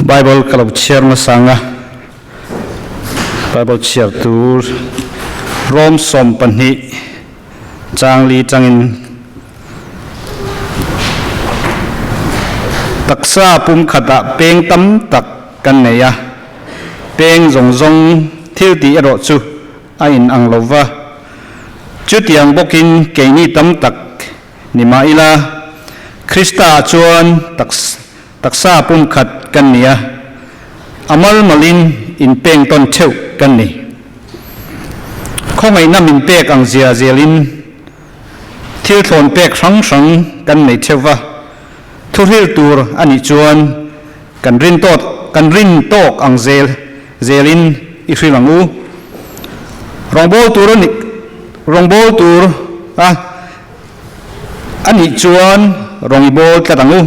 Bible ka lo chhiar nasa ang a, Bible chhiar tur Rom 12 chang li tangin taksa pum khatah peng tam tak kan nei a, peng zawng zawng thil tih erawh chu a in ang lo va, chutiang bawkin keini tam tak ni mah ila Krista ah chuan taksa pumkhat kan ni a, a malmalin inpeng tawn theuh kan ni. Khawngaihna min pek ang zia zelin thil thlawn pek hrang hrang kan nei theuh va, thuhril tur a nih chuan kan rin tawt kan rin tawk ang zel zelin i hril ang u. Rawngbâwl tur a nih rawngbâwl tur a a nih chuan rawn i bâwl tlat ang u.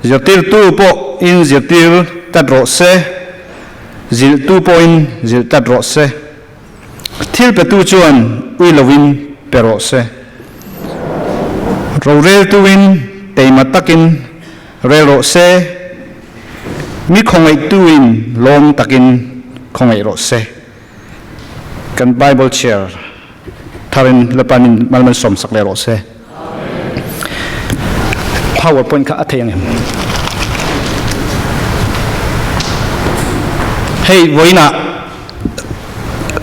Zirtirtu pawhin zirtir tlat rawh se, zilhtu pawhin zilh tlat rawh se. Thil petu chuan ui lovin pe rawh se. Roreltuin teima takin rel rawh se, mi khawngaihtuin lawm takin khawngaih rawh se. Kan Bible chhiar tharin Lalpa min malmalsawm sak leh rawh se. PowerPoint kha a thei ang em? Hei vawiinah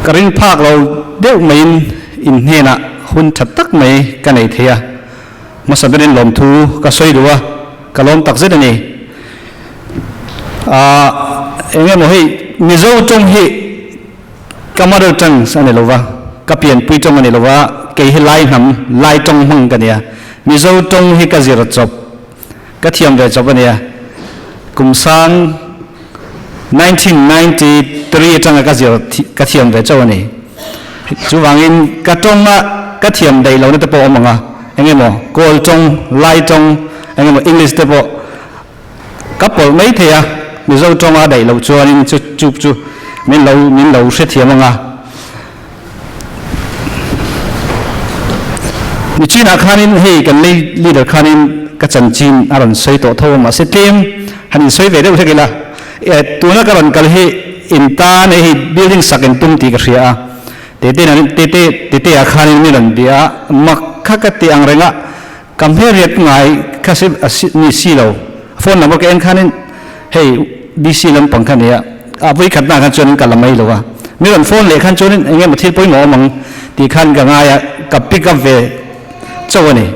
ka ring phak lo deuh maiin in hnenah hun tha tak mai ka nei thei a. Hmasa berin lawmthu ka sawi duh a, ka lawm tak zet a ni. Aaa eng emaw hei Mizo tawng hi ka mother tongue a ni lo va, ka pianpui tawng a ni lo va, kei hi Lai hnam, Lai tawng hmang ka nia. Mizo tawng hi ka zir chawp, ka thiam ve chawp a nia. Kum sang 1993 atanga ka zir ka thiam ve chauh a ni. Chuvangin ka tawnga ka thiam daih lohna te pawh a awm ang a, eng emaw Kawl tawng, Lai tawng, eng emaw English te pawh ka pawlh mai thei a, Mizo tawnga daih loh chuanin chu chu chu min lo min lo hrethiam ang a. Nichinah khanin hei kan lei leader khanin ka chanchin a rawn sawi tawh tho a, mahse tlem han insawi ve deuh hlek ila, tuna ka rawn kal hi in tan hei building sak in tum tih ka hria a, tete tete tete ah khanin min rawn bia a, mak kha ka ti ang reng a, ka hmelriat ngai kha si ni si lo, phone number ka en khanin hei DC lampang kha nia, a vawikhatna ah khan chuanin ka la mai lo a, mi rawn phone leh khan chuanin eng emaw thil pawimawh awm ang tih khan ka ngai a, ka pick up ve chauh a ni.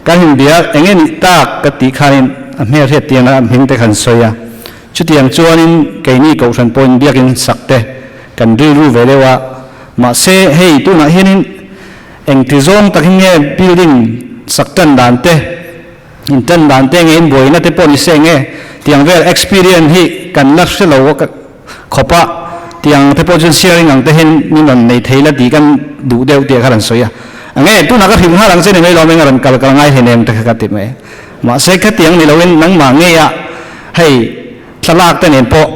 Kan inbia eng nge nih tak ka tih khanin a hmelhriat tiang a hming te khan sawi a, chutiang chuanin keini kohhran pawhin biakin sak te kan rilru ve deuh a, mahse hei tunah hianin engti zawng takin nge building sak tan dan te, In tan dan te nge in buaina te pawh ni se nge tiang vel experience hi kan la hre lo khawp a, tiang te pawh chuan sharing ang te hian min rawn nei thei la tih kan duh deuh tih kha rawn sawi a, nge tunah ka hrilh nghal ang che ni mai lawm eng a rawn kal kal ngai hleinem te kha ka ti mai. Mahse khatiang ni loin nangmah ngeia hei thlalak te nen pawh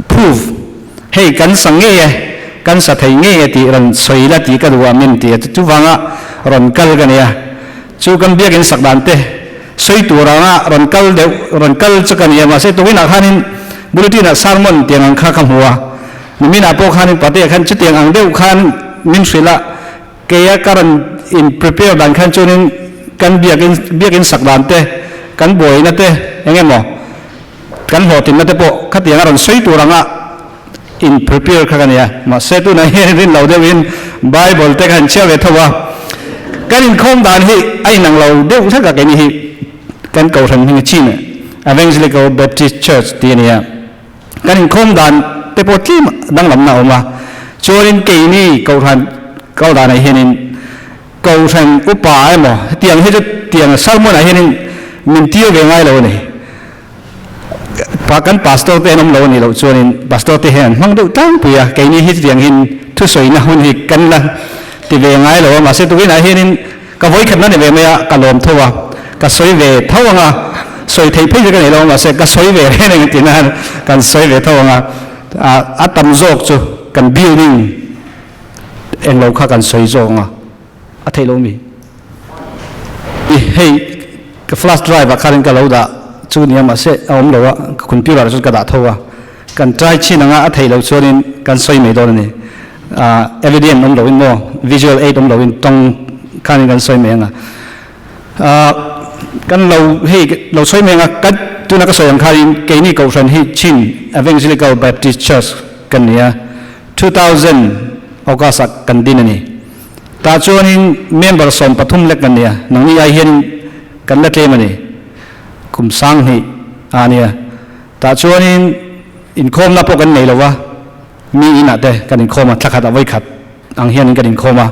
proof hei kan sa ngei e, kan sa thei ngei e tih rawn sawi la tih ka duh a min ti a, chuvanga rawn kal ka nia. Chu kan biakin sak dan te sawi tur anga rawn kal deuh rawn kal chu ka nia, mahse tukinah khanin bulletin ah sermon tiang ang kha ka hmu a, niminah pawh khanin patea khan chutiang ang deuh khan min hrilh a, keia ka rawn in prepare dan khan chuanin kan biakin biakin sak dan te kan buaina te eng emaw kan hlawhtlinna te pawh khatiang a rawn sawi tur anga in prepare kha ka nia, mahse tunah hian rin lo deuhin Bible te ka han chhiar ve tho a, kan inkhawm dan hi a inang lo deuh hlek a, keini hi kan kohhran hming a chin Evangelical Baptist Church tih a nia, kan inkhawm dan te pawh tlem danglamna a awm a, chuanin keini kohhran kal danah hianin kohhran upa emaw hetiang hi chu tiang sermon ah hianin min tir ve ngai lo a ni. Pa kan pastor te an awm lo a nih loh chuanin pastor te hian an hmang deuh tlangpui a, keini hi chutiang hian thusawiina hun hi kan la ti ve ngai lo a, mahse tukinah hianin ka vawikhatna ni ve mai a, ka lawm tho a, ka sawi ve tho ang a, sawi theih phei chu ka nei lo a, mahse ka sawi ve reng reng tih nan kan sawi ve tho ang a, a tam zawk chu kan building englo kha kan sawi zawk ang a, a theih lo mi? I hei ka flash drive ah khanin ka lo dah. chu nia mahse a awm lo a, ka computer ah chuan ka dah tho a, kan try chhin anga a theih loh chuanin kan sawi mai dawn a ni. Evidence awm loin maw, visual aid awm loin tawng khanin kan sawi mai anga. Kan lo hei lo sawi mai anga kan tuna ka sawi ang khanin keini kohhran hi Chin Evangelical Baptist Church kan ni a, 2000 August ah kan din a ni. Tah chuanin member 13 lek kan ni a, nangni ai hianin kan la tlem a ni, kum 2000 a nia. Tah chuanin inkhawmna pawh kan nei lo va, mi inah te kan inkhawm a, thla khat ah vawikhat ang hianin kan inkhawm a.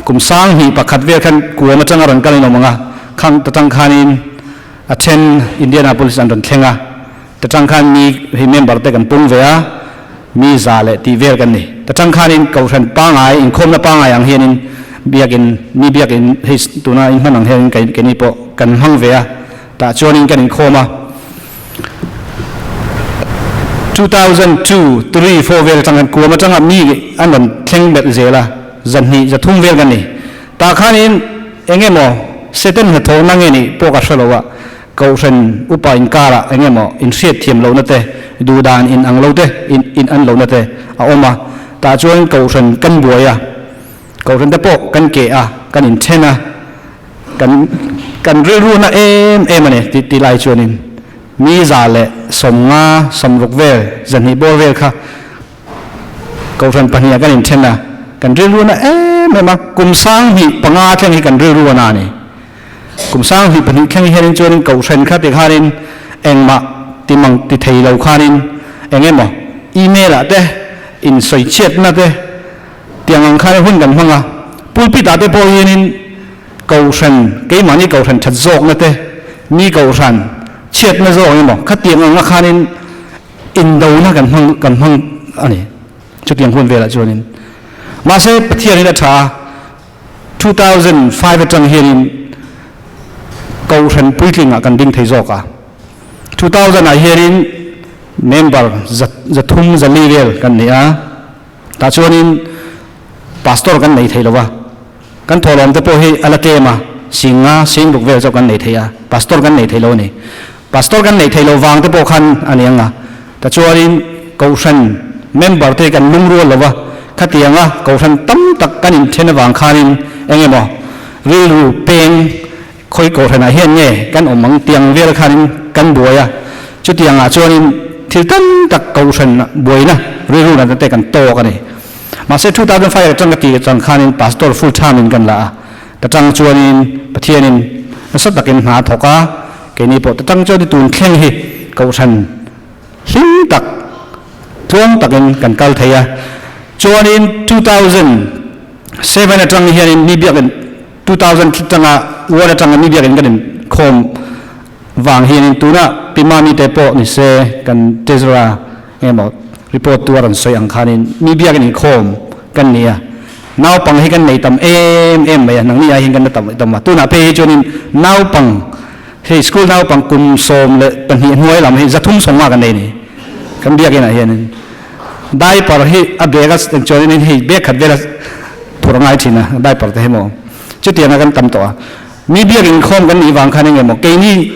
Kum 2001 vel khan kuam atanga rawn kal in awm ang a, khang ta tang khanin a then Indianapolis an rawn thleng a, ta tang khan mi hei member te kan pung ve a, mi za leh tih vel kan ni. Ta tang khanin kohhran pangai, inkhawmna pangai ang hianin biakin, mi biakin hei tuna in hman ang hianin keini pawh kan hmang ve a, tah chuanin kan inkhawm a. 2002, 3, 4 vel atang khan kuam atanga mi an rawn thleng belh zel a, 200, 300 vel kan ni. Tah khanin eng emaw Satan hnathawhna nge nih pawh ka hre lo a, Kohhran upa inkarah eng emaw inhriat thiam lohna te, duhdan in ang lo te, in in an lohna te a awm a. Tah chuan Kohhran kan buai a, Kohhran te pawh kan keh a, kan inthen a, kan kan rilruna em em a ni tih tih lai chuanin mi 150, 60 vel, 200 bawr vel kha Kohhran pahniha kan inthen a, kan rilruna em em a, kum 2005 thleng hi kan rilruna a ni. Kum 2002 thleng hianin chuanin Kohhran kha ti khanin engmah ti mang ti thei lo khanin eng emaw email ah te insawichhiatna te tiang ang khan hun kan hmang a, pulpit ah te pawh hianin Kohhran keimahni Kohhran that zawkna te mi Kohhran chhiatna zawk emaw khatiang anga khanin indona kan hmang kan hmang a ni chutiang hun velah chuanin mahse Pathianin a tha a. 2005 atang hianin Kohhran puitlingah kan ding thei zawk a, 2000 ah hianin member 300, 400 vel kan nei a, tah chuanin pastor kan nei thei lo va, kan thawhlawm te pawh hi a la tlem a, 5000, 6000 vel chauh kan nei thei a, pastor kan nei thei lo a ni. Pastor kan neih theih loh vang te pawh khan a ni ang a, tichuanin Kohhran member te kan lungrual lo va, khatianga Kohhran tam tak kan inthen avang khanin eng emaw rilru peng khawi Kohhranah hian nge kan awm ang tiang vel khanin kan buai a, chutiangah chuanin thil tam tak Kohhran buaina rilru natna te kan tawk a ni. Mahse 2005 atang ka tih atang khanin Pastor full time in kan la a, ta tang chuanin Pathianin nasa takin hna a thawk a, Keini pawh ta tang chuan tun thleng hi Kohhran hlim tak, tluang takin kan kal thei a. Chuanin 2007 atang hianin mi biakin 2000 atanga one atanga mi biakin kan inkhawm vang hianin tuna Pi Mami te pawh ni se kan Treasurer engemaw report tu a rawn sawi ang khanin mi biakin inkhawm kan ni a. Naupang hi kan nei tam em em mai a, nangni ai hian kan la tam tam a. Tunah phei hi chuanin naupang hei school naupang kum 12 hnuai lam hi 350 kan nei a ni. Kan biakinah hianin diaper hi a bag a chuanin hei bag khat vel a phur a ngai thin a, diaper te hi maw chutianga kan tam tawh a. Mi biak inkhawm kan nih vang khan eng emaw keini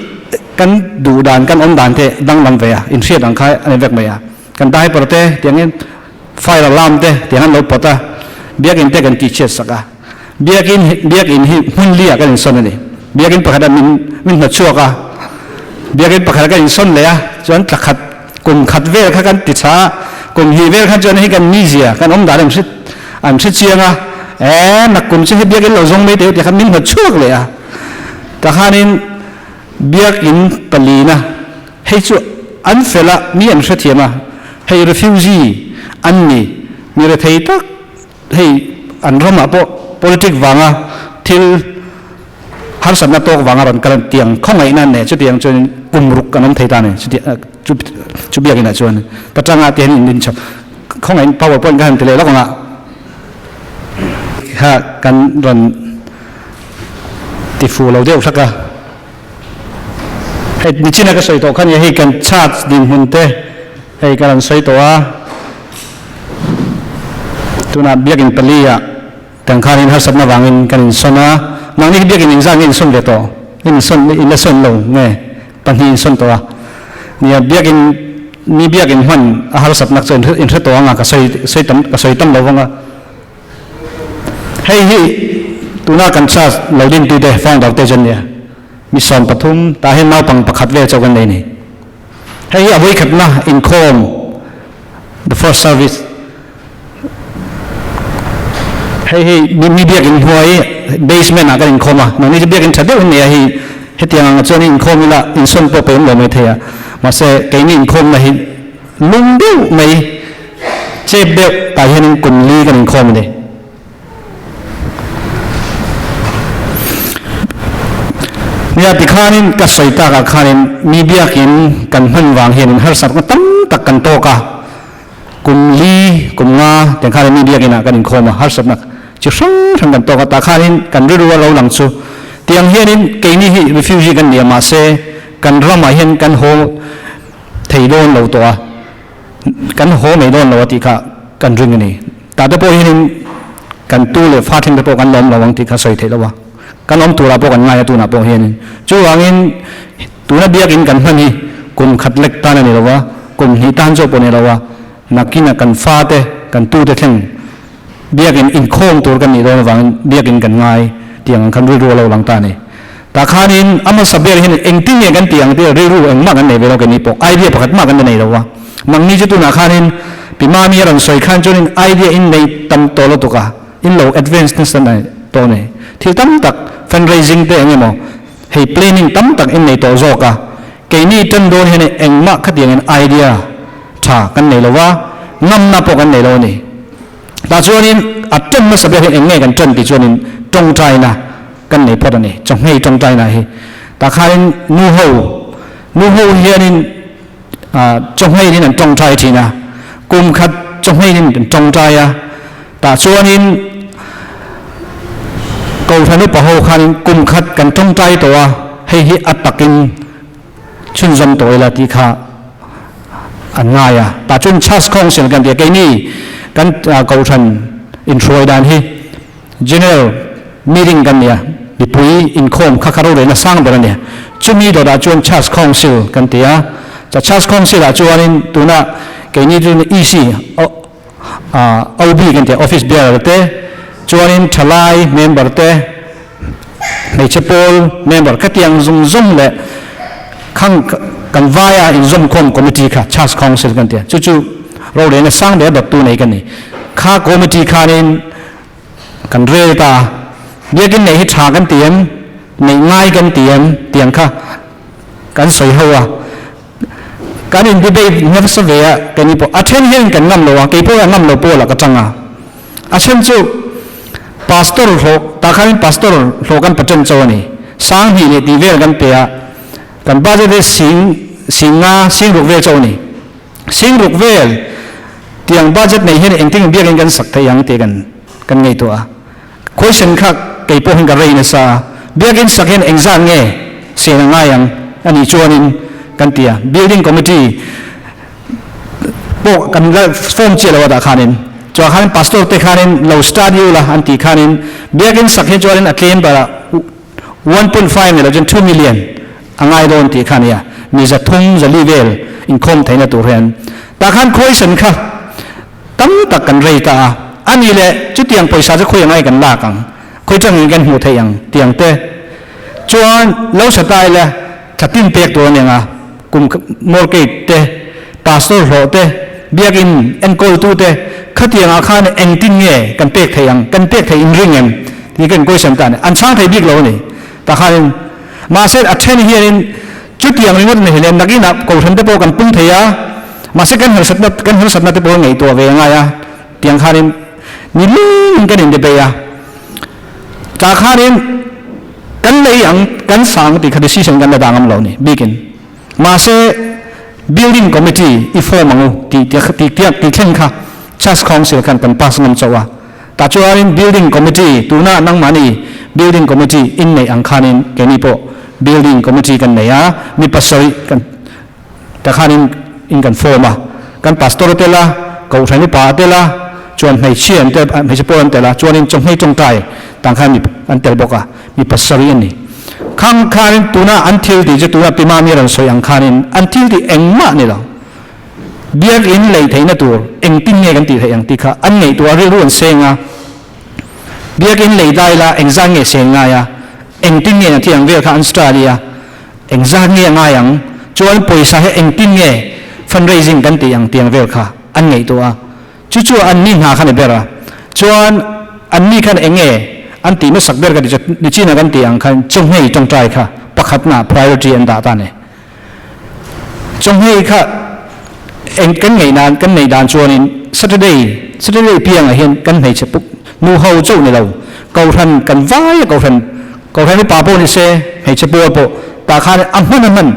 kan duh dan kan awm dan te danglam ve a, inhriat ang kha a ni vek mai a. Kan diaper te tiangin fire alarm te tiang an lo pawt a, biakin te kan tihchhiat sak a. Biakin biakin hi hmun li ah kan insawn a ni. Biakin pakhat ah min min hnawtchhuak a, biakin pakhat ah kan insawn leh a, chuan tla khat kum khat vel kha kan ti tha a, kum hnih vel kha chuan hei kan mizia kan awm dan an hre an hre chiang a, eh nak kum chu hei biakin lo zawng mai teh u tih kha min hnawtchhuak leh a. Takhanin biakin palina Hei chu an fel a, mi an hrethiam a, hei refugee an ni, mi rethei tak hei an ramah pawh politic vanga thil harsatna tawk vanga rawn kal an tiang khawngaihna an nei chutiang chuan kum ruk an awm thei ta a ni chu chu biakinah chuan ta tanga te hian in in chho khawngaih power point ka han ti leh lawk ang a kha kan rawn ti fu lo deuh hlak a. Hei nichina ka sawi tawh kha nia hei kan church dinhmun te hei ka rawn sawi tawh a, tunah biakin pali ah kan khanin harsatna vangin kan insawn a, nangni hi biakin engzat nge insawn ve tawh? In insawn in la sawn lo nge? Pahnih insawn tawh a. Nia, biakin, mi biakin hman a harsatnak chu in hre tawh ang a, ka sawi sawi tam ka sawi tam lo vang a. Hei hi tuna kan church lo dintute founder te chu an nia. Mi 13, tah hian naupang pakhat vel chauh kan nei a ni. Hei hi a vawikhatna inkhawm, the first service. Hei hi mi biakin hnuai basement ah kan inkhawm a, nangni chu biakin tha deuh in nei a hei hetiang ang ah chuan inkhawm ila insawn pawh peih awm lo mai thei a, mahse keini inkhawmna hi lung deuh mai chep deuh tah hianin kum li kan inkhawm a ni. Nia tikhanin ka sawi takah khanin mi biakin kan hman vang hianin harsatna tam tak kan tawk a. Kum li, kum nga tiang khanin mi biakinn ah kan inkhawm a, harsatna chi hrang hrang kan tawk a, tah khanin kan rilru a lo lang chu tiang hianin keini hi refugee kan ni a, mahse kan ramah hian kan haw thei dawn lo tawh a, kan haw mai dawn lo a tih kha kan ring a ni. Tah te pawh hianin kan tu leh fa thleng te pawh kan lawm lo ang tih kha sawi theih lo a, kan awm turah pawh kan ngai a tunah pawh hianin. Chuvangin Tuna biakinn kan hman hi kum khat lek tan a ni lo a, kum hnih tan zawk pawh a ni lo a, nakina kan fate, kan tute thleng biakinn inkhawm tur kan nih dawn avangin biakinn kan ngai tih ang khan rilru a lo lang ta a ni. Tah khanin a hmasa ber hian engtin nge kan tih ang tih rilru engmah kan nei ve lo keini pawh idea pakhat mah kan la nei lo a, nangni chu tunah khanin Pi Mami a rawn sawi khan chuanin idea in nei tam tawh lutuk a, in lo advance nasa tawh a ni. Thil tam tak fundraising te eng emaw Hei planning tam tak in nei tawh zawk a, keini tan dawn hian engmah khatiangin idea tha kan nei lo va, ngamna pawh kan nei lo a ni. Tah chuanin a tan hmasa ber hian eng nge kan tan tih chuanin tawngtaina kan nei phawt a ni, chawhmei tawngtaina hi. Tah khanin nu ho, nu ho hianin chawhmeiin an tawngtai thin a, kum khat chawhmeiin an tawngtai a, tah chuanin Kohhran upa ho khanin kum khat kan tawngtai tawh a, hei hi a takin chhunzawm tawh ila tih kha an ngai a, tah chuan Church Council kan ti a, keini kan Kohhran inhruai dan hi General meeting kan nia, mipui inkhawm kha kha rorelna sang ber a nia. Chumi dawtah chuan Church Council kan ti a, cha Church Council ah chuanin tuna keini chu EC, OB kan ti a, Office Bearer te, chuanin thalai member te, hmeichhe pawl member khatiang zawng zawng leh khang kan vaia inzawmkhawm committee kha Church Council kan ti a, chu chu rorelna sang ber dawttu nei kan ni. Kha committee khanin kan rel ta a, biakin neih hi tha kan ti em, neih ngai kan ti em tiang kha kan sawi ho a, kan in debate nasa ve a, keini pawh a then hian kan ngam lo a, kei pawh a ngam lo pawl ah ka tang a, a then chu pastor hlawh tah khanin pastor hlawh kan paten cho a ni, 2000 leh tih vel kan pe a, kan budget hi sing sing nga sing ruk vel cho a ni. 60,000 vel tiang budget nei hian engtin biakin kan sak thei ang tih kan kan ngaihtuah a. Question kha kei pawh hian ka rei nasa a, biakin sak hian engzat nge sen a ngai ang a nih chuanin kan ti a, building committee pawh kan la form chiah lo a dah khanin chuah khanin pastor te khanin lo study ula an tih khanin biakin sak hi chuanin a tlem berah 1.5 ni lo chuan 2 million a ngai dawn tih kha a ni a, mi 300, 400 vel inkhawm theihna tur hian tah khan khawisan kha tam tak kan rei ta a, a ni leh chutiang pawisa chu khawi angai kan lak ang, khawi tangin kan hmuh theih ang tiang te chuan lo sa ta ila thla tin pek tur a ni ang a, kum mortgage te, pastor hlawh te, biakin enkawltu te khatiangah khan engtin nge kan pek theih ang, kan pek theih inring em tih kan question ta a ni, an chhang thei bik lo a ni tah khanin. Mahse a then hianin chutiang ringawt ni hle nakinah kohhran te pawh kan pung thei a, mahse kan harsatna kan harsatna te pawh ngaihtuah ve a ngai a, tiang khanin ni lengin kan indebate a, tah khanin kan lei ang kan sang tih kha decision kan la dah ngam lo ni bikin. Mahse building committee i form ang u tih tih tih thleng kha Church Council khan kan pass ngam chauh a. Tah chuanin building committee tuna nangmahni building committee in neih ang khanin keini pawh building committee kan nei a, mi pasarih kan tah khanin in kan form a, kan pastor a tel a, kohhran upa a tel a, chuan hmeichhia an tel hmeichhe pawl an tel a, chuanin chawhmei tawngtai tang khan mi an tel bawk a, mi pasarih an ni. Khang khanin tuna an thil tih chu tuna Pimami rawn sawi ang khanin an thil tih engmah ni lo. Biakinn lei theihna tur engtin nge kan tih theih ang tih kha an ngaihtuah rilru an seng a. Biakinn lei dai la engzat nge seng ngai a, engtin nge na thi ang vel kha an study a, engzat nge a ngai ang, chuan pawisa hi engtin nge fundraising kan tih ang tiang vel kha an ngaihtuah a. Chu chu an ni hna kha ni ber a, chuan an ni khan eng nge an tih hmasak ber ka ti chu nichina kan tih ang khan chawnghei tawngtai kha pakhatna priority an dah ta ni. Chawnghei kha eng kan ngaih nan kan neih dan chuanin Saturday Saturday piangah hian kan hmeichhe puk nu ho chauh ni lo Kohhran kan vai a Kohhran Kohhran upa pawh ni se hmeichhe pawl pawh tah khan a hman a hman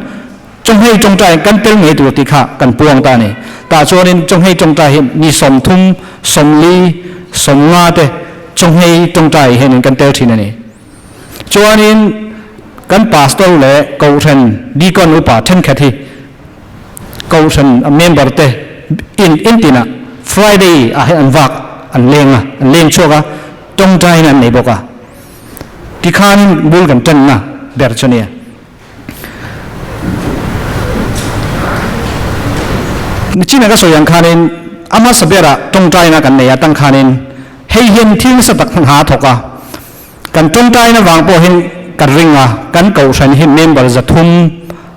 Chawnghei tawngtai kan tel ngei tur tih kha kan puang ta a ni. Tah chuanin chawnghei tawngtai hi ni 30, 40, 50 te chawnghei tawngtai hianin kan tel thin a ni. Chuanin kan pastor leh kohhran deacon upa thenkhat hi kohhran a member te in intinah Friday ah hian an vak an leng a, an leng chhuak a, tawngtaiin an nei bawk a. Tikhanin bul kan tanna ber chu a nia. Nichina ka sawi ang khanin a hmasa berah tawngtaina kan nei a tang khanin hei hian thil nasa tak hna a thawk a, kan tawngtaina vang pawh hian ka ring a, kan kohhran hi member 300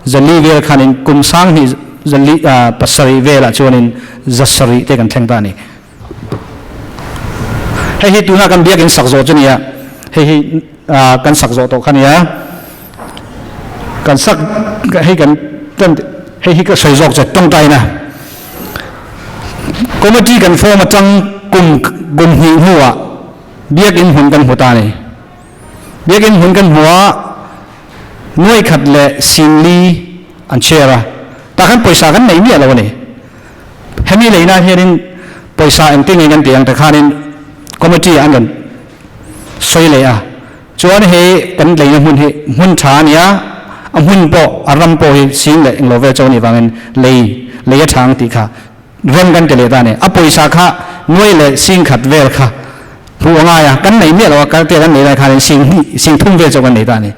400 vel khanin kum 2000 400 velah chuanin 700 te kan thleng ta a ni. Hei hi tuna kan biakin sak zawh chu nia, hei hi kan sak zawh tawh kha nia, kan sak hei kan hei hi ka sawi zawk che tawngtaina committee kan form atang kum kum hnih hnuah biakin hmun kan hmu ta a ni. Biakin hmun kan hmu a, nuai khat leh 40,000 an share a, tah khan pawisa kan nei miah lo a ni. Hemi leina hianin pawisa engtin nge kan tih ang te khanin committee an rawn sawi leh a, chuan hei kan leina hmun hi hmun tha a nia, a hmun pawh a ram pawh hi sing leh englo vel chauh a nih vangin lei lei a tha ang tih kha rem kan ti leh ta a ni. A pawisa kha nuai leh 10,000 vel kha hmuh a ngai a, kan nei miah lo a, kal te kan nei lai khanin 20,000 30,000 vel chauh kan nei ta a ni.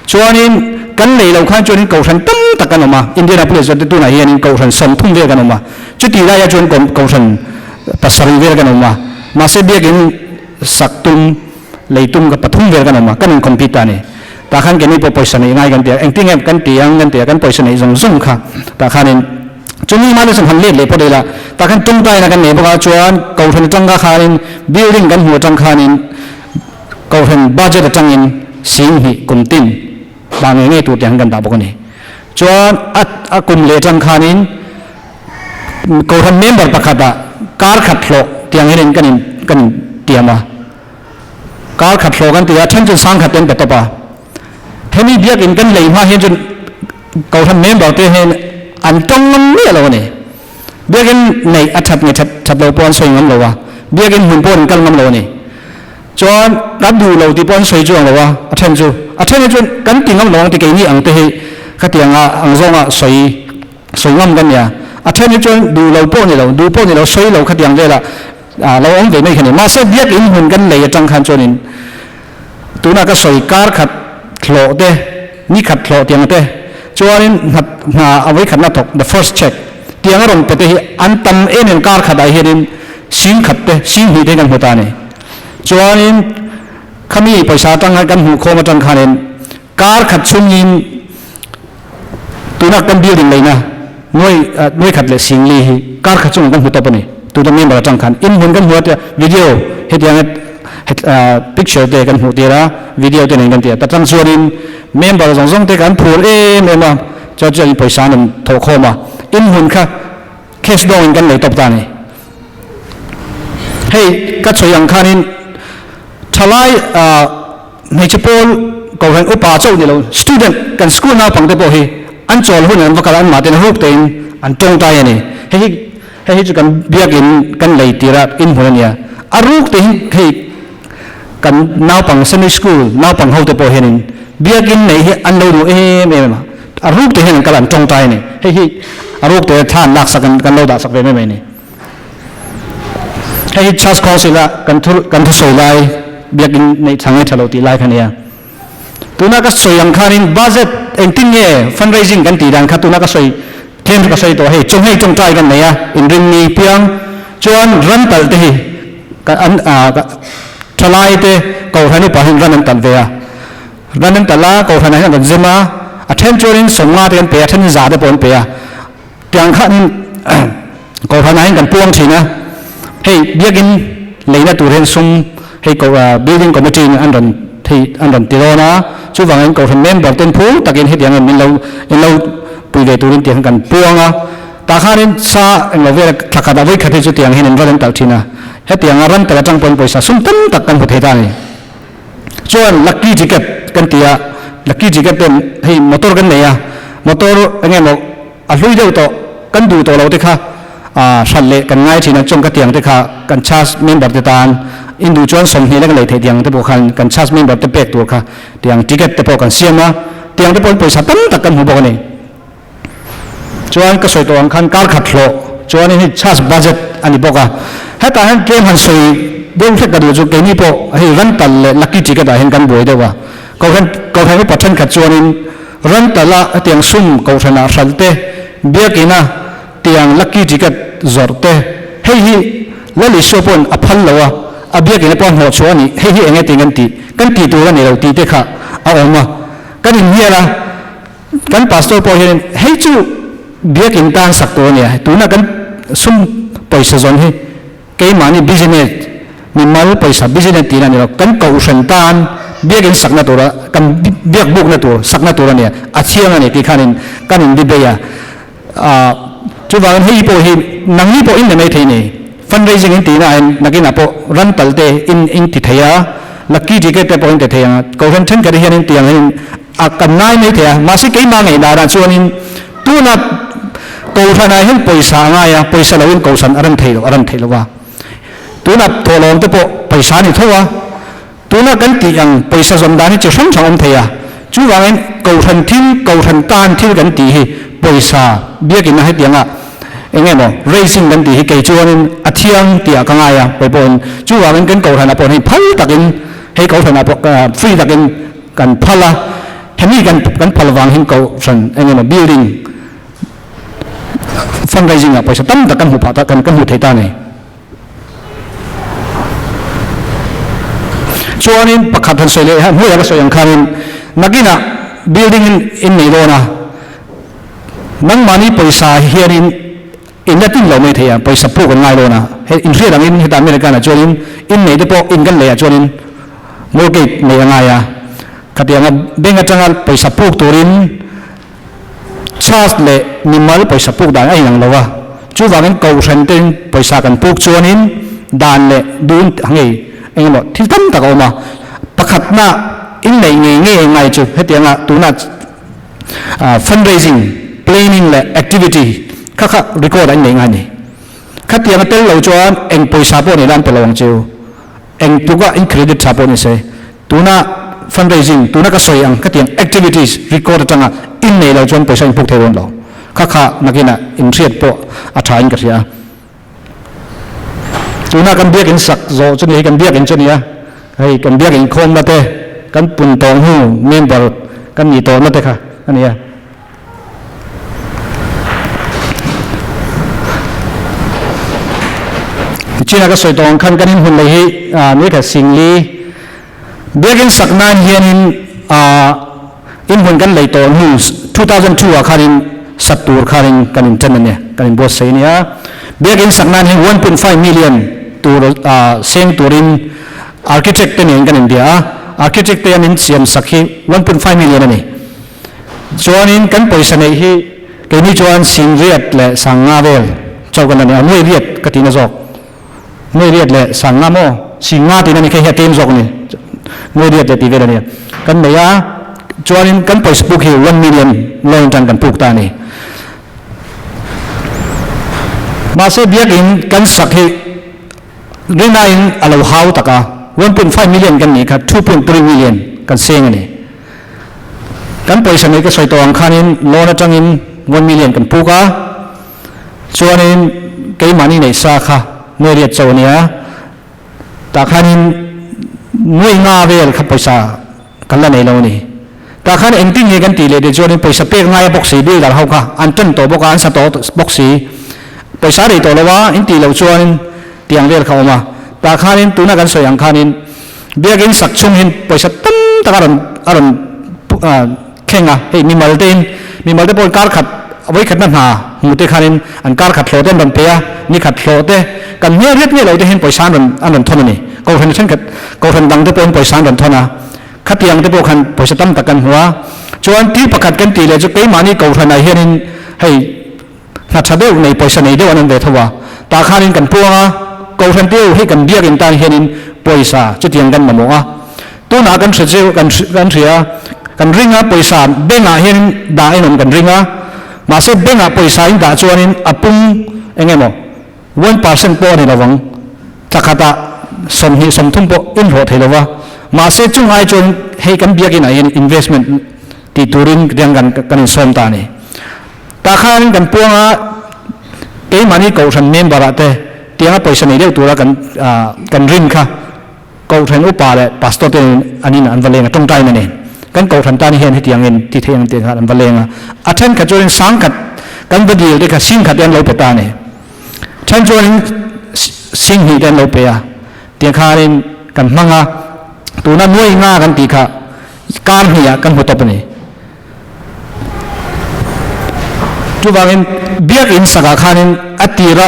Chuanin kan nei lo khan chuanin kohhran tam tak kan awm a, Indianapolis te tunah hianin kohhran 30 vel kan awm a, chuti laia chuan kohhran 7 vel kan awm a, mahse biakin sak tum, lei tum ka 3 vel kan awm a, kan in compete ta a ni. Tah khan keini pawh pawisa neih ngai kan ti a, engtin nge kan ti ang kan ti a, kan pawisa neih zawng zawng kha tah khanin chumi hma chu han let leh phawt ila, tah khan tawngtaina kan nei bawk a, chuan kohhran atanga khanin building kan hmuh atang khanin kohhran budget atangin 20,000 kum tin dah ngei ngei tur tih ang kan dah bawk a ni. Chuan a a kum leh atang khanin kohhran member pakhatah kar khat hlawh tiang hianin kan in kan in tiam a. Kar khat hlawh kan ti a, then chu 10,000 te an pe tawp a. Hemi biakin kan lei hma hian chuan kohhran member te hian an tawng ngam miah lo a ni. Biakin neih a that nge that that lo pawh an sawi ngam lo a, biakin hmun pawh an kal ngam lo a ni. Chuan kan duh lo tih pawh an sawi chuang lo a, a then chu. A then hi chuan kan ti ngam lo ang ti keini ang te hi khatianga ang zawnga sawi sawi ngam kan nia. A then hi chuan duh lo pawh ni lo, duh pawh ni lo, sawi lo khatiang velah lo awm ve mai kha ni. Mahse biakin hmun kan lei atang khan chuanin tuna ka sawi kar khat hlawh te, ni khat hlawh tiang te chuanin hna hna a vawi khatna thawk the first check tiang a rawn pe te hi an tam em em kar khatah hianin 10,000 te 20,000 te kan hmu ta a ni. Chuanin khami pawisa atang khan kan hmuh khawm atang khanin kar khat chhungin tuna kan building leina nuai nuai khat leh 40,000 hi kar khat chungah kan hmu tawp a ni. Tuna member atang khan in hmun kan hmu a tia video hetiang picture te kan hmuh tir a video te nen kan ti a ta tang chuanin member zawng zawng te kan phur em em a chuan chuan pawisa an rawn thawh khawm a in hmun kha cash dawngin kan lei tawp ta a ni. Hei ka chhawi ang khanin thalai hmeichhe pawl kohhran upa chauh ni lo student kan school naupang te pawh hi an chawl hun an va kal a anmah ten ruk tein an tawngtai a ni. Hei hi hei hi chu kan biakin kan lei tir a inhmun a nia a ruk te hi hei kan naupang Sunday school naupang ho te pawh hianin biakin nei hi an lo duh em em a a ruk te hian an kal a an tawngtai a ni. Hei hi a ruk te thla an lak sak kan lo dah sak ve mai mai a ni. Hei hi Church Council a kan thu kan thusawi lai biakin neih tha nge tha lo tih lai kha nia. Tuna ka sawi ang khanin budget engtin nge fundraising kan tih dan kha tuna ka sawi tlem chu ka sawi tawh hei chawhmei tawngtai kan nei a inrinni piang chuan ran talh te hi ka an thalai te kohhran upa hian ran an talh ve a ran an talh a kohhranah hian an rawn zem a a then chuanin sawmnga te kan pe a a thenin za te pawh an pe a tiang khanin kohhranah hian kan puang thin a hei biakin leina tur hian sum hei ko building committee in an rawn hei an rawn ti dawn a chuvangin kohhran member ten phur takin hetiang hian min lo in lo pui ve turin tiang kan puang a tah khanin sa englo vel thla khat ah vawikhat hi chu tiang hian in ran an talh thin a hetianga ran talh atang pawhin pawisa sum tam tak kan hmu thei ta a ni. Chuan lucky ticket kan ti a, lucky ticket ten hei motor kan nei a, motor eng emaw a hlui deuh tawh kan duh tawh lo te kha ah hran leh kan ngai thin a, chung ka tiang te kha kan church member te tan in duh chuan 20 lek lei theih tiang te pawh khan kan church member te pek tur kha tiang ticket te pawh kan siam a, tiang te pawhin pawisa tam tak kan hmu bawk a ni. Chuan ka sawi tawh ang khan kar khat hlawh chuanin hei church budget a ni bawk a, hetah hian tlem han sawi deuh hlek ka duh chu keini pawh hei rental leh lucky ticket ah hian kan buai deuh a, kohhran kohhran upa thenkhat chuanin rental a hetiang sum kohhran ah hralh te biakin a tiang lucky ticket zawrh te hei hi Lal Isua pawhin a phal lo a, a biakin a pawh a hnawh chhuah a ni, hei hi eng nge tih kan tih kan tih tur a ni lo tih te kha a awm a, kan inhnial a. Kan pastor pawh hianin hei chu biakin tan sak tur a nia, tuna kan sum pawisa zawn hi keimahni business mimal pawisa business tihna a ni lo, kan kohhran tan biakin sakna tura kan biak bukna tur sakna tur a nia, a thiang a ni tih khanin kan in debate a. Aah chuvangin hei pawh hi nangni pawh in la mai thei ni, fundraising in tihna ah hian nakinah pawh ran talh te in in ti thei a, lucky ticket te pawh in ti thei ang a, kohhran thenkhat hian in tiang hian a kan ngai mai thei a, mahse keimah ngaihdanah chuanin tuna kohhranah hian pawisa a ngai a, pawisa loin kohhran a rem thei lo a rem thei lo va, tuna thawhlawm te pawh pawisa a ni tho a. Tuna kan tih ang pawisa zawm dan hi chi hrang hrang awm thei a, chuvangin kohhran thil, kohhran tan thil kan tih hi pawisa biakin a hetianga eng emaw raising kan tih hi kei chuanin a thiang tih ah ka ngai a, kei pawhin chuvangin kan kohhranah pawh hei phal takin hei kohhranah pawh free takin kan phal a, hemi kan kan phal vang hin kohhran eng emaw building fundraising ah pawisa tam tak kan hmu phah ta kan hmu thei ta a ni. Chuanin pakhat han sawi leh hnuaiah ka sawi ang khanin nakinah building in in nei dawn a, nangmahni pawisa hianin in la tin lo mai thei a, pawisa puk an ngai dawn a, hei inhriat angin heta American ah chuanin in nei te pawh in kan lei ah chuanin mortgage nei a ngai a, khatianga bank atanga pawisa puk turin Church leh mimal pawisa puk dan a inang lo a, chuvangin kohhran tein pawisa kan puk chuanin dan leh dun ngei eng emaw thil tam tak a awm a. Pakhatna inneih ngei ngei a ngai chu hetianga tuna fundraising, planning leh activity kha kha record a inneih ngai a ni. Khatianga tel lo chuan eng pawisa pawh nei la an pe lo ang cheu. Eng tluka in credit tha pawh ni se, tuna fundraising, tuna ka sawi ang khatiang activities record atanga in nei lo chuan pawisa in puk thei dawn lo. Kha kha nakinah in hriat pawh a tha in ka hria a. Tuna kan biakin sak zawh chu ni hei kan biakin chu nia, hei kan biakin khawmna te, kan pun tawng hnu member kan nih tawhna te kha a nia. Tichina ka sawi tawh ang khan kan inhmun lei hi ni khat Singli biakin sak nan hianin inhmun kan lei tawh hnu 2002 ah khanin sat tur khanin kan inṭan a nia, kan inbuatsaih a nia. Biakin sak nan hian 1.5 million tur seng turin architect te nen kan inbia a, architect te an insiam sak hi 1.5 million a ni. Chuanin kan pawisa neih hi keini chuan Singriat leh Sanga vel chauh kan la nei a, nuai riat ka tihna zawk. Nuai riat leh Sanga maw? Singa tihna ni kha hi a tlem zawk a ni. Nuai riat leh tih vel a nia. Kan nei a, chuanin kan pawisa puk hi one million loan atang kan puk ta a ni. Mahse biakin kan sak hi rinaiin a lo hau tak a, 1.5 million kan nih kha 2.3 million kan seng a ni. Kan pawisa nei ka sawi tawh ang khanin loan atangin 1 million kan puk a, chuanin keimahni neih sa kha nuai riat cho a nia, tah khanin nuai nga vel kha pawisa kan la nei lo a ni. Tah khan engtin nge kan tih leh tih chuanin pawisa pek ngaia bawk si builder ho kha an tan tawh bawk a, an sa tawh bawk si. Pawisa a rei tawh lo a, in tih loh chuanin tiang vel kha a awm a. Tah khanin tuna kan sawi ang khanin biakin sak chhung hin pawisa tam tak a rawn a rawn thleng a. Hei mimal tein mimal te pawhin kar khat vawikhatna hna hmu te khanin an kar khat hlawh te an rawn pe a, ni khat hlawh te kan hmel riat nge lo te hian pawisa an rawn an rawn thawn a ni. Kohhran thenkhat kohhran dang te pawhin pawisa an rawn thawn a. Khatiang te pawh khan pawisa tam tak kan hmu a, chuan thil pakhat kan tih leh chu keimahni kohhranah hianin hei hna tha deuh nei pawisa nei deuh an awm ve tho a, tah khanin kan puang a, kohhran te u hei kan biakin tan hianin pawisa chutiang kan mamawh a, tunah kan hre cheu kan kan hria kan ring a pawisa bank ah hianin dah in awm kan ring a, mahse bank ah pawisa in dah chuanin a pung eng emaw. 1% pawh a ni lovang, thla khatah 20 30 pawh inhlawh thei lova, mahse chung ai chuan hei kan biakinah hian investment tih turin tiang kan kan insawm ta a ni. Tah khan kan puang a, keimahni kohhran member ah te tianga pawisa nei deuh tura kan kan rin kha kohhran upa leh pastor te an in an va leng a, tawngtaina nen kan kohhran tan hian hetiangin ti thei ang tih khan an va leng a, a thenkhat chuanin sangkhat kan va dil te kha singkhat te an lo pe ta a ni. Then chuanin singhnih te an lo pe a, tiang khanin kan hmang a, tuna nuai nga kan tih kha kar hnihah kan hmu tawp a ni. Chuvangin biakinn sakah khanin a tira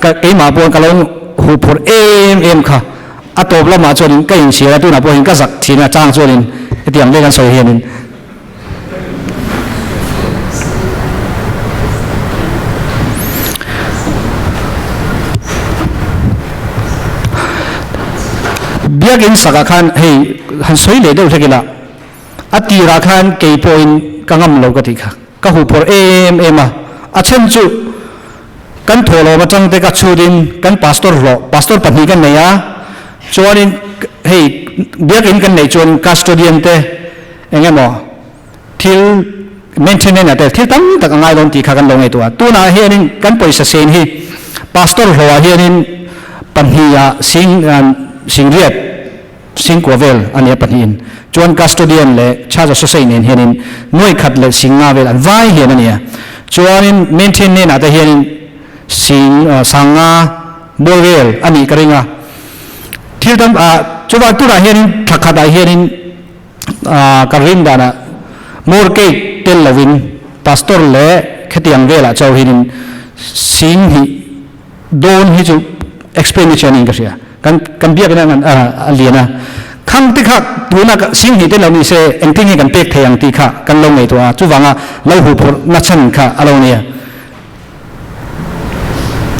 keimah pawhin ka lo huhphurh em em kha a tawp lamah chuanin ka inchhir a, tunah pawhin ka zak thin a chang chuanin hetiang vel kan sawi hianin. Biakinn sakah khan hei han sawi leh deuh hlek ila, a tirah khan kei pawhin ka ngam lo ka tih kha, ka huphawrh em em a, a then chu kan thawhlawm atang te ka chhutin kan pastor hlawh, pastor pahnih kan nei a, chuanin hei biakinn kan neih chuan custodian te, Eng emaw thil maintenance ah te thil tam tak a ngai dawn tih kha kan lo ngaihtuah a. Tunah hianin kan pawisa sen hi pastor hlawhah hianin pahnih ah sing singriat singkua vel a nia pahnihin chuan custodian leh charge associate nen hianin nuai khat leh singnga vel an vai hian a nia. Chuanin maintenance ah te hianin sing sangnga bawr vel a nih ka ring a. Thil tam ah chuvang tunah hianin thla khatah hianin Ka rin danah mortgage tel lovin pastor leh khetiang velah chauhinin sing hi dawn hi chu expenditure niin ka hria. Kan kan biakina a lian a. Khang te kha tuna sing hnih tel lo ni se engtin nge kan pek thei ang tih kha kan lo ngaihtuah a, chuvanga lo huphurh na chhan kha a lo nia.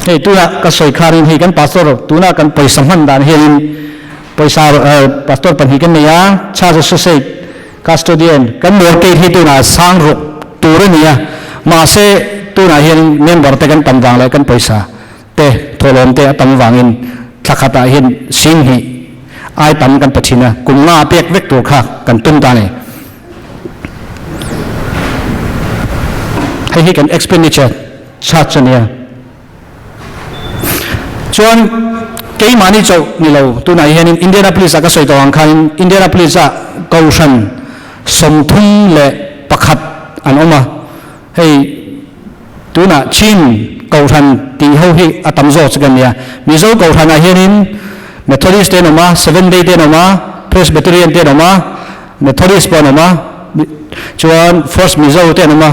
Hei tuna ka sawi kharin hei kan pastor tuna kan pawisa hman dan hianin pawisa pastor pahnih kan nei a, church associate custodian kan mortgage hi tunah sang ruk tur a ni a, mahse tunah hian member te kan tam vang leh kan pawisa te thawhlawm te a tam vangin thla khatah hian sing hnih ai tam kan pe thin a, kum nga pek vek tur kha kan tum ta a ni. Hei hi kan expenditure charge a nia. Chuan keimahni chauh ni lo, tunah hianin Indianapolis ah ka sawi tawh ang khanin Indianapolis ah Kohhran 31 an awm a. Hei tunah Chin Kohhran tih ho hi a tam zawk chu kan nia. Mizo Kohhranah hianin Methodist te an awm a, Seventh Day te an awm a, Presbyterian te an awm a, Methodist pawh an awm a, chuan First Mizo te an awm a,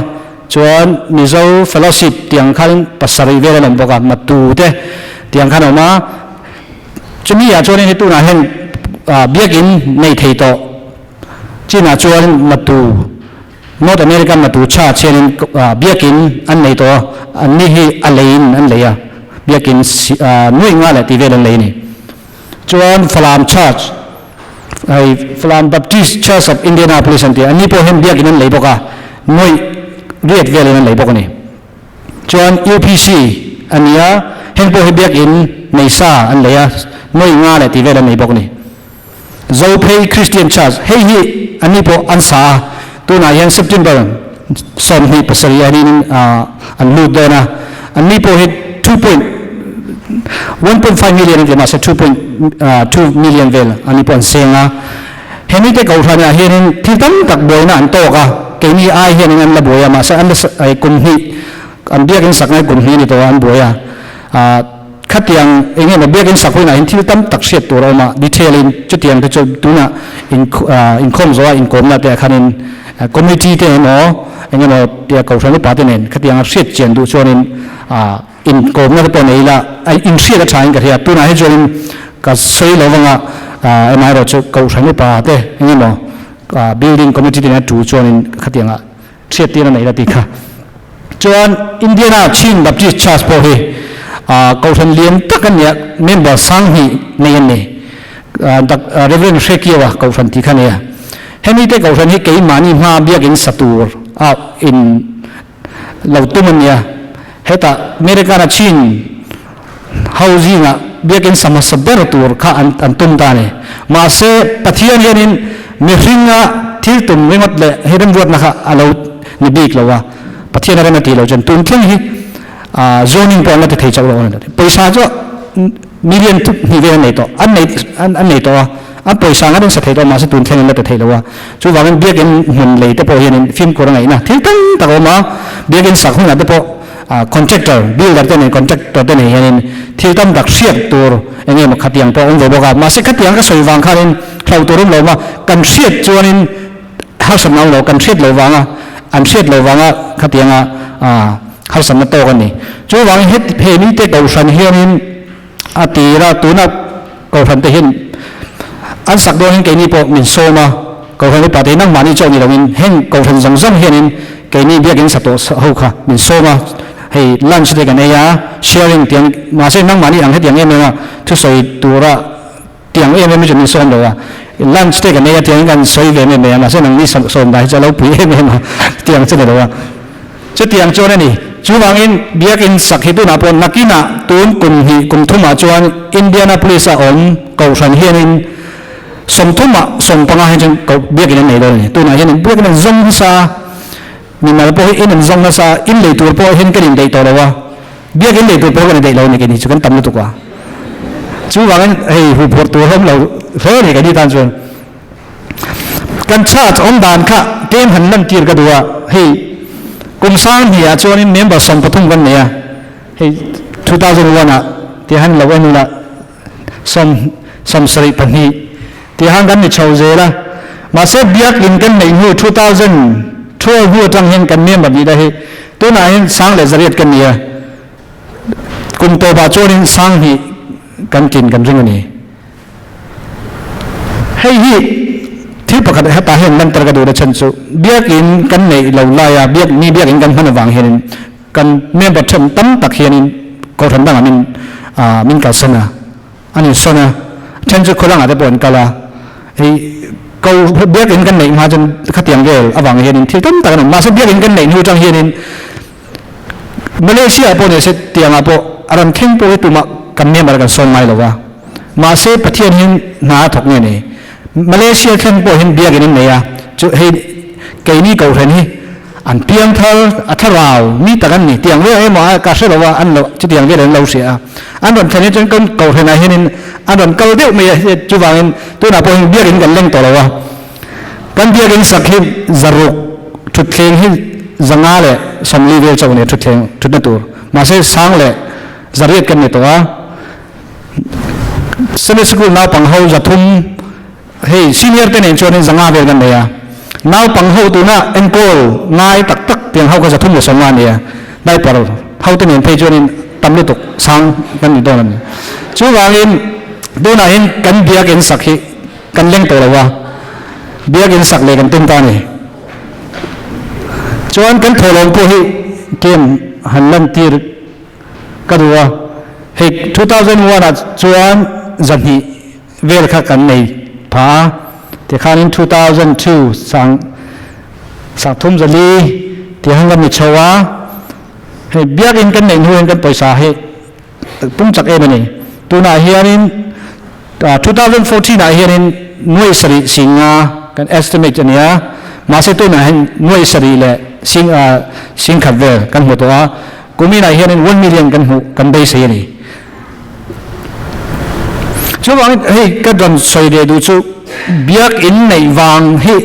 chuan Mizo Fellowship tih ang khan pasarih vel an awm bawk a, Matu te tih ang khan an awm a. Chumi ah chuanin hei tunah hian biakinn nei thei tawh chinah chuan Matu, North America Matu Church hianin biakinn an nei tawh a, anni hi a leiin an lei a, biakinn nuih nga leh tih vel an lei a ni. Chuan Falam Church, hei Falam Baptist Church of Indianapolis an ti a, anni pawh hian biakin an lei bawk a, nuaih riat velin an lei bawk a ni. Chuan UPC a ni a, heng pawh hi biakin nei sa an lei a, nuaih nga leh tih vel an nei bawk a ni. Zophei Christian Church, hei hi anni pawh an sa a, tunah hian September 27 anin an lut dawn a, anni pawh hi 2.1.5 million an ti mahse 2.2 million vel anni pawh an seng a. Hemite kohhranah hianin thil tam tak buaina an tawk a, keini ai hianin an la buai a, mahse an la kum hnih, an biakin sak ngai kum hnih a ni tawh a, an buai a. Khatiang eng emaw biakin sak hunah hian thil tam tak hriat tur a awm a, detail in chutiang te chu tunah inkhawm zawha inkawmna te ah khanin committee te emaw eng emaw tia kohhran upa te nen khatianga hriat chian duh chuanin inkawmna te pawh nei ila inhriat a tha in ka hria. Tunah hi chuanin ka sawi lo vanga amaherawh chu kohhran upa te eng emaw building committee te nen a tu chuanin khatianga Hriat tir a neih la tih kha. Chuan Indiana Chin Baptist Church pawh hi kohhran lian tak a nia, member 2000 nei an ni. Reverend Hrekiewa kohhran tih kha a ni a. Hemi te kohhran hi keimahni hma biakin sa tur a in lo tum a nia. Hetah Americana Chin ho zingah biakin sa hmasa ber tur kha an tum ta a ni. Mahse, Pathian hianin mihringa thil tum ringawt leh hei remruatna kha a lo ni bik lo a, Pathian a rem a tih loh chuan tun thleng hi zoning pawh an la ti thei chauh lo a ni. Pawisa chu million thup hnih vel an nei tawh, an nei an nei tawh a, an pawisa ang an insa thei tawh mahse tun thleng an la ti thei lo a. Chuvangin biakin hmun lei te pawh hianin fimkhur a ngaihna thil tam tak a awm a, biakin sak hunah te pawh Contractor, builder te nen contractor te nei hianin thil tam tak hriat tur eng emaw khatiang pawh a awm ve bawk a, mahse khatiang ka sawi vang khanin hlo tur awm lo ma, kan hriat chuanin harsatna awm lo, kan hriat lo vanga an hriat lo vanga khatianga harsatna tawk a ni. Chuvangin heti he mite kohhran hianin a tira tuna kohhran te hian an sak dawn hian keini pawh min sawm a, kohhran upa te hi nangmahni chauh ni loin heng kohhran zawng zawng hianin keini biakin sa tawh ho kha min sawm a, hei lunch te kan ei a, sharing tiang mahse nangmahni ang hetiang em em a thusawi tura tiang em em hi chu min sawm lo a, lunch te kan ei a tiangin kan sawi ve em em mai a, mahse nangni sawm dan hi chu a lo pui em em a tiang chu ni lo a. Chutiang chuan a ni. Chuvangin biakin sak hi tunah pawh nakinah tun kum hnih kum thumah chuan Indianapolis a awm kohhran hianin sawmthumah sawmpanga hian chuan koh biakin an nei dawn a ni. Tunah hianin biakin an zawng nasa a, mimal pawh hi in an zawng nasa a, in lei tur pawh hian kan indeih tawh lo a, biakin lei tur pawh kan indeih lo a ni keini chu kan tam lutuk a. Chuvangin hei huphurh tur awm lo hle a ni keini tan chuan. Kan church awm dan kha tlem han lantir ka duh a, hei kum 2000 ah chuanin member 13 kan nei a, hei 2001 ah tih han lo en ula sawm 74 tih han kan ni chho zel a, mahse biakin kan neih hnu 2012 hnu atang hian kan member nih la hi tunah hian 108 kan ni a, kum tawpah chuanin 2000 kan tlin kan ring a ni. Hei hi thil pakhat hetah hian lantir ka duh na chhan chu biakin kan neih lo laia biak mi biakin kan hman avang hianin kan member then tam tak hianin kohhran dangah min ah min kalsan a, an insawn a, then chu khawlangah te pawh an kal a, hei ko biakin kan neih hma chuan khatiang vel avang hianin thil tam tak an awm mahse biakin kan neih hnu atang hianin Malaysia ah pawh ni se tiangah pawh a ram thleng pawh hi tumah kan member kan sawn ngai lo va, mahse Pathian hian hna a thawk nge ni? Malaysia thleng pawh hian biakin an nei a, chu hei keini kohhran hi an piang thar a thlarau mi tak an ni tiang vel emaw a ka hre lo a an lo chutiang vel an lo hria a, an rawn thlen hi chuan kan kohhranah hianin an rawn kal deuh mai a, chuvangin tunah pawh hian biakin kan leng tawh lo a. Kan biakinn sak hi zaruk thutthleng hi 140 vel chauh a ni a thutthleng thutna tur. Mahse sang leh zariat kan ni tawh a. Sunday School naupang ho 300 hei senior te nen chuanin 500 vel kan nei a. Naupang ho tuna enkawl ngai tak tak tiang ho kha 350 a ni a. Diaper ho te nen phei chuanin tam lutuk sang kan ni dawn a ni. Chuvangin tunah hian kan biakinn sak hi Kan leng tawh lo a, biakinn sak leh kan tum ta a ni. Chuan kan thawhlawm pawh hi kem han lantir ka duh a, hei 2001 ah chuan 200 vel kha kan nei pha a, tikhanin 2002 sang 304 tiang kan ni chho a, hei biakinn kan neih hnu hian kan pawisa hi pung chak em a ni. Tunah hianin 2014 ah hianin nuai sarih singa kan estimate a ni a, mahse tunah hian nuai sarih leh sing singkhat vel kan hmu tawh a, kuminah hianin 1 million kan hmuh kan beisei a ni. Chuvangin hei ka rawn sawi leh duh chu. Biakinn neih vang hi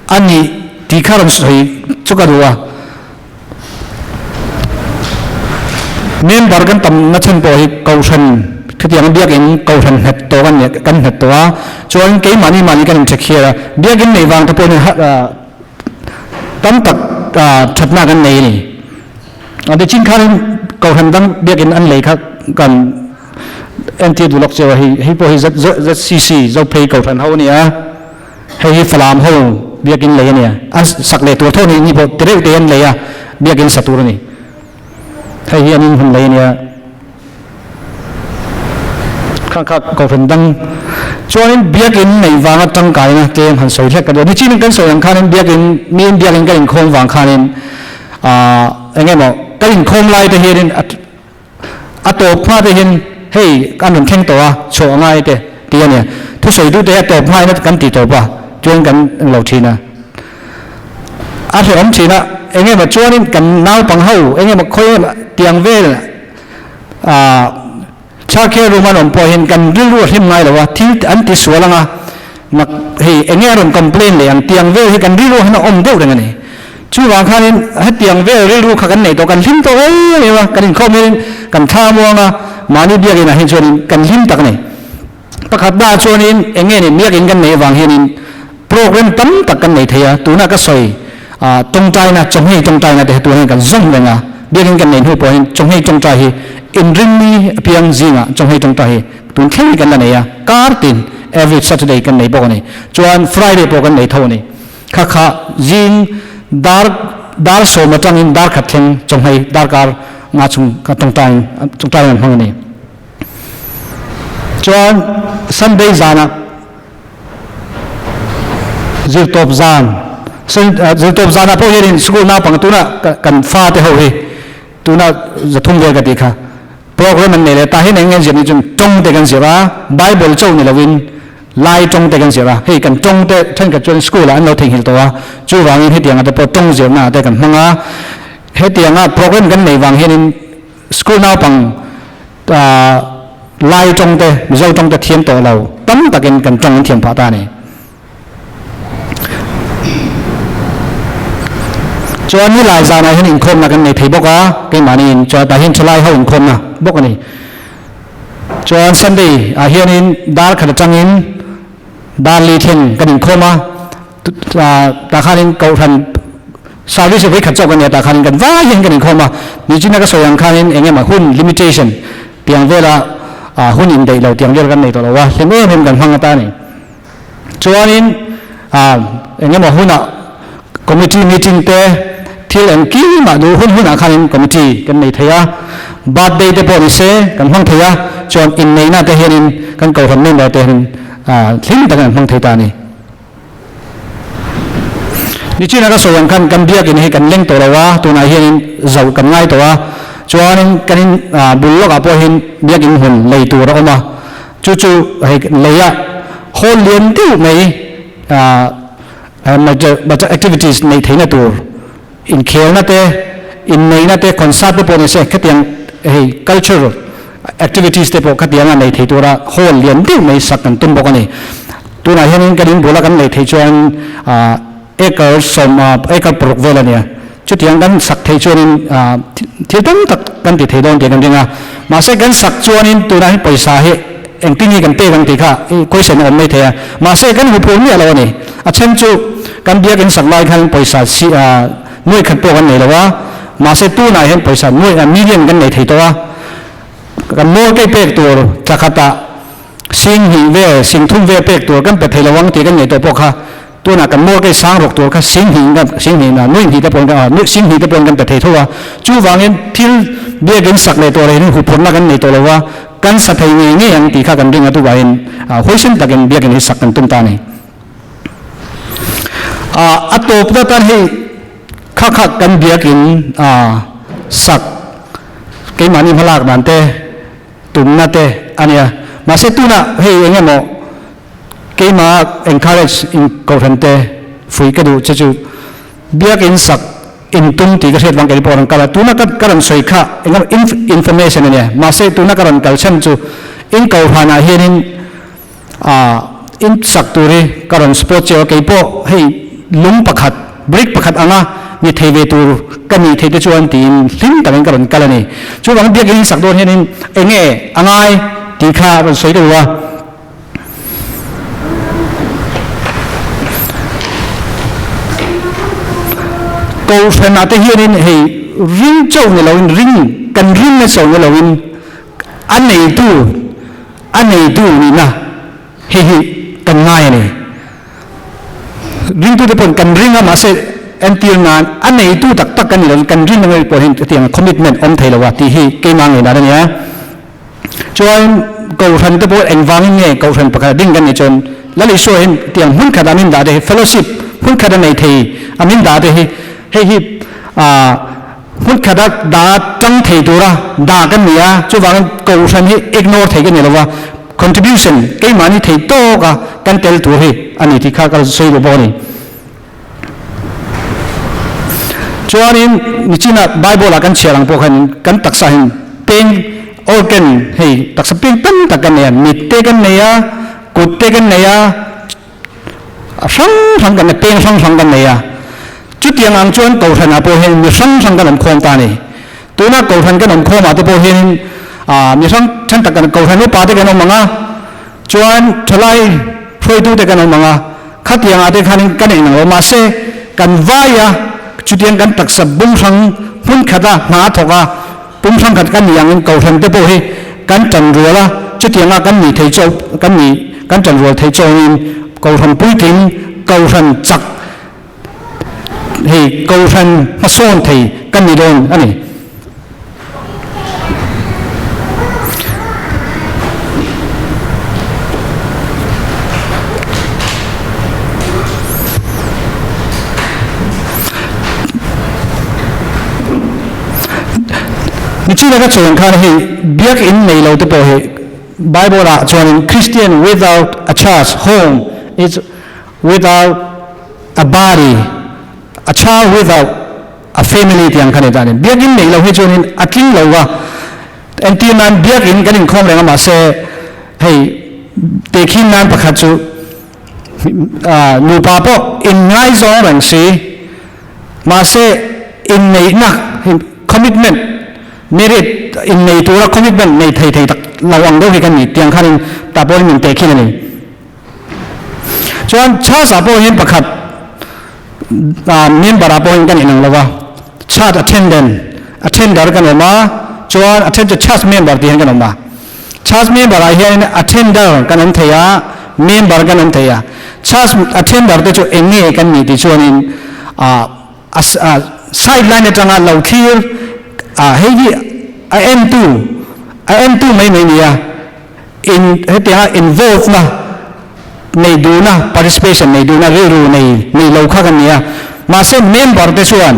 a nih tih kha rawn sawi chu ka duh a. Member kan tam na chhan pawh hi Kohhran khatiang Biakinn Kohhran nghet tawh kan nih kan nghet tawh a, chuan keimahni mahni kan incheck hial a, Biakinn neih vang te pawh hian tam tak thatna kan nei a ni. A tichin khanin Kohhran dang Biakinn an lei kha kan entir duh lawk cheu a, hei hei pawh hi ZCC Zophei Kohhran ho a ni a. Hei hi Falam ho biakinn lei a nia, an sak leh tur tho ni ni pawh ti reuh te an lei a, biakinn sa tur a ni. Hei hi an inhmun lei a nia. Khang kha kohhran dang chuanin biakinn neih vanga tangkaina tlem han sawi hlek ka duh a. Nichin kan sawi ang khanin biakinn miin biakinn kan inkhawm vang khanin aah eng emaw kan inkhawm lai te hianin a A tawp hma te hian hei an rawn thleng tawh a, chhuah a ngai te tih a nia. Thusawi duh te hi a tawp hmain kan ti tawp a, chuan kan lo thin a. A hrehawm thin a, eng emaw chuanin kan naupang ho eng emaw khawi emaw tiang vel ah childcare room an awm pawh hian kan rilru a hlim ngai lo a, thil an ti sual ang a, nak hei eng nge a rawn complain leh ang tiang vel hi kan rilru hian a awm deuh reng a ni. Chuvang khanin hetiang vel rilru kha kan nei tawh, kan hlim tawh em em a, kan inkhawm hianin kan thla muang a, mahni biakinah hian chuanin kan hlim tak a ni. Pakhat naah chuanin eng nge ni biakin kan neih avang hianin program tam tak kan nei thei a, tuna ka sawi ah tawngtaina, chawhmei tawngtaina te hi tunah hian kan zawm reng a, biakin kan neih hnu pawh hian chawhmei tawngtai hi inrinni apiang zingah chawhmei tawngtai hi tun thleng hi kan la nei a, kar tin every Saturday kan nei bawk a ni, chuan Friday pawh kan nei tho a ni. Kha kha zing dar dar sawm atangin dar khat thleng chawhmei darkar nga chung kha tawngtai tawngtai an hmang a ni. Chuan Sunday zanah zirtawp zan zirtawp zanah pawh hianin school naupang tuna kan fate ho hi tuna zathum vel ka tih kha program an nei leh ta hian eng nge an zir ni chuan tawng te kan zir a Bible cho ni lovin Lai tawng te kan zir a, hei kan tawng te thenkhat chuan school ah an lo theihnghilh tawh a, chuvangin hetianga te pawh tawng zirna ah te kan hmang a, hetianga program kan nei vang hianin school naupang Lai tawng te, Mizo tawng te thiam tawh lo tam takin kan tawng an thiam phah ta a ni. Chuan nilai zanah hian inkhawmna kan nei thei bawk a, keimahniin chuan tah hian thalai ho inkhawmna bawk a ni. Chuan Sunday ah hianin dar khat atangin dar li thleng kan inkhawm a, tah khanin Kohhran service hi khat chawk a nia tah khanin kan vai hian kan inkhawm a, nichina ka sawi ang khanin eng emaw hun limitation tiang vela hun indaih lo tiang vel kan nei tawh lo a, hlim em em kan hmang ata a ni. Chuanin eng emaw hunah committee meeting te thil engkim ah duh hun hunah khanin committee kan nei thei a, birthday te pawh ni se kan hmang thei a, chuan inneihna te hianin kan kohhran member te hianin hlim takin an hmang thei ta a ni. Nichina ka sawi ang khan kan biakin hi kan leng tawh lo a, tunah hianin zauh kan ngai tawh a, chuanin kan in bul lawkah pawh hian biakin hmun lei tur a awm a, Chu chu hei leia hall lian deuh mai major activities neih theihna tur inkhelna te, inneihna te, concert te pawh ni se khatiang hei cultural activities te pawh khatianga nei thei tura hall lian deuh mai sak kan tum bawk a ni. Tunah hianin kan inbula kan neih theih chuan Acre sawm acre paruk vel a nia. Chutiang kan sak theih chuanin thil tam tak kan ti thei dawn tih kan ring a. Mahse kan sak chuanin tunah hian pawisa hi engtin nge kan pek ang tih kha i question a awm mai thei a. Mahse kan hmu phur miah lo a ni. A then chu kan biakin sak lai khan pawisa si nuai khat pawh kan nei lo a. Mahse tunah hian pawisa nuai million kan nei thei tawh a. Kan mawl kei pek tur thla khatah sing hnih vel sing thum vel pek tur kan pe thei lo ang tih kan ngaihtuah pawh kha Tunah kan mortgage sang rawk tur kha sing hnih kan sing hnih na nuih hnih te pawhin kan nuih sing hnih te pawhin kan pe thei tho a, chuvangin thil biakin sak leh tawh reng huphurhna kan nei tawh lo a, kan sa thei ngei ngei ang tih kha kan ring a tuvahin huaisen takin biakin hi sak kan tum ta a ni. A tawpna tan hei kha kha kan biakin sak keimahni hmalak dan te tumna te a nia, mahse tunah hei eng emaw Keimah encourage in kohhran te fui ka duh che chu biakin sak in tum tih ka hriat vang kei pawh rawn kal a, tuna ka ka rawn sawi kha engemaw information a nia, mahse tuna ka rawn kal chhan chu in kohhranah hianin ah In sak tur hi ka rawn support cheu a, kei pawh hei lung pakhat, brick pakhat anga ni thei ve tur ka nih theih te chuan tiin hlim takin ka rawn kal a ni. Chuvangin biakin in sak dawn hianin eng nge a ngai tih kha rawn sawi deuh a. Kohhranah te hianin hei ring chauh ni loin ring kan rinna chauh ni loin a neitu a neitu nihna hei hi kan ngai a ni. Ringtute pawhin kan ring a mahse entir nan a neitu tak tak kan ni loin kan rin ang pawh hian hetiang commitment awm thei lo a tih hi keimah ngei dan a ni a. Chuan Kohhran te pawh engvangin nge Kohhran pakhat a ding kan nih chuan Lal Isua hian tiang hmun khat a min dah te hi fellowship hmun khat a nei thei a min dah te hi hei hi ah hmun khat a dah tang thei tura dah kan ni a chuvangin Kohhran hi ignore thei ka ni lova contribution keimahni thei tawk a kan tel tur hi a ni tih kha ka sawi duh bawk a ni. Chuanin nichina Bible ah kan chhiar ang pawh khanin kan taksa hin peng organ hei taksa peng tam tak kan nei a, mit te kan nei a, kut te kan nei a, a hrang hrang kan nei, peng hrang hrang kan nei a. Chutiang ang chuan Kohhran ah pawh hian mi hrang hrang kan awm khawm ta a ni. Tuna Kohhran kan awm khawm ah te pawh hianin ah mi hrang then tak kan Kohhran upa te kan awm ang a, Chuan thalai hruaitute kan awm ang a, khatiangah te khanin kan inang lo. Mahse, kan vai a, chutiang kan taksa bung hrang hmun khata hna thawk a, pum hrang khat kan nih angin kohhran te pawh hi kan tan rual a, chutianga kan nih thei chauh kan nih kan tan rual thei chauhin kohhran puitling, kohhran chak hei kohhran hmasawn thei kan ni dawn a ni. Nichina ka chuan khan hei biakinn nei lo te pawh hi Bible ah chuanin Christian without a church home is without a body, a child without a family tih ang kha ni ta a ni. Biakinn neih loh hi chuanin a tling lo va, entir nan biakinn kan inkhawm reng a mahse hei tehkhin nan pakhat chu nupa pawh inngaizawng reng si mahse inneihna commitment marriage innei tura commitment nei thei thei tak lo ang deuh hi kan ni tiang khanin tah pawhin min tehkhin a ni. Chuan church ah pawh hian pakhat member ah pawh hian kan inang lo va, church attendant, attender kan awm a, chuan a then chu church member tih hian kan awm a. Church member ah hian attender kan awm thei a, member kan awm thei a. Church attender te chu eng nge kan nih tih chuanin a side line atanga lo thlir hei hi a entu, a entu mai mai nia. In hetianga involve na nei duhna, participation nei duhna rilru nei nei lo kha kan ni a. Mahse member te chuan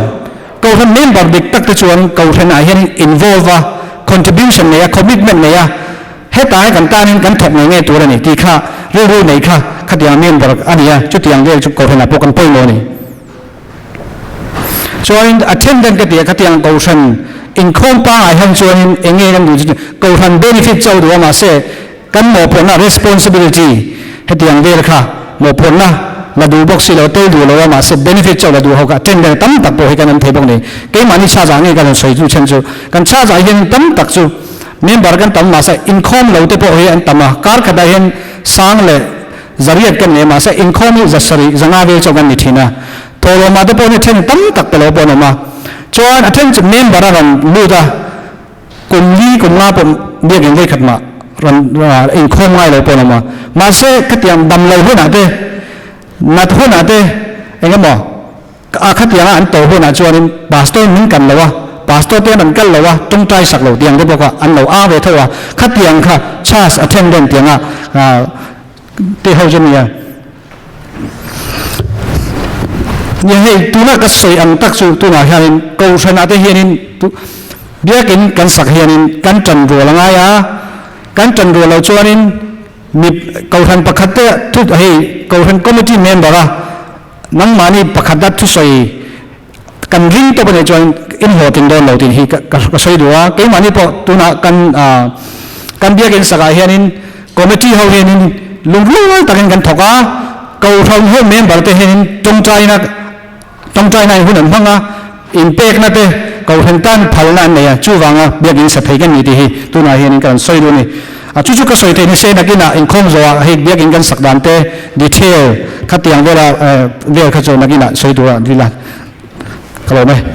Kohhran member dik tak te chuan Kohhranah hian involve a, contribution nei a, commitment nei a, hetah hi kan tanin kan thawk ngei ngei tur a ni tih kha rilru nei kha khatianga member a ni a, chutiang vel chu Kohhranah pawh kan pawimawh a ni. Chuanin attendant ka ti a, khatiang Kohhran inkhawm pangngai hian chuanin eng nge kan duh chu Kohhran benefit chauh duh a mahse kan mawhphurhna responsibility hetiang vel kha mawhphurhna la duh bawk si lo tel duh lo a mahse benefit chauh la duh ho kha attendant tam tak pawh hi kan awm thei bawk ni. Keimahni charge ah nge ka rawn sawi chu chhan chu kan charge ah hian tam tak chu member kan tam mahse inkhawm lo te pawh hi an tam a, kar khatah hian sang leh Zariat kan nei a, mahse inkhawm hi zasarih zanga vel chauh kan ni thin a. Thawhlawmah te pawh hi then tam tak pe lo pawh an awm a. Chuan a then chu member a rawn lut a, kum li kum nga pawh biakinn vawikhat mah rawn inkhawm ngai lo pawh an awm a. Mahse khatiang dam lo hunah te, nat hunah te eng emaw A khatianga an tawh hunah chuanin pastor min kan lo a, pastor te an rawn kal lo a, tawngtai sak lo tiang te bawk a, an lo a ve tho a, khatiang kha church attendant tianga te ho chu a ni a. Nia hei tuna ka sawi ang tak chu tunah hianin Kohhranah te hianin biakin kan sak hianin kan tan rual a ngai a, kan tan rual loh chuanin mi Kohhran pakhat te thu hei Kohhran committee member a Nangmahni pakhat a thusawi kan ring tawp a nih chuan in hlawhtling dawn lo tih hi ka sawi duh a. Keimahni pawh tunah kan kan biakinn sakah hianin committee ho hianin. lungrual takin kan thawk a, Kohhran ho member te hianin tawngtaina tawngtaina in hun an hmang a, inpekna te Kohhran tan phalna an nei a, chuvanga biakin sa thei kan ni tih hi tunah hianin ka rawn sawi duh a ni. A chu chu ka sawi theih ni se nakinah inkhawm zawhah hei biakin kan sak dan te detail khatiang vela vel kha chu nakinah sawi tura dil a ka lawm e.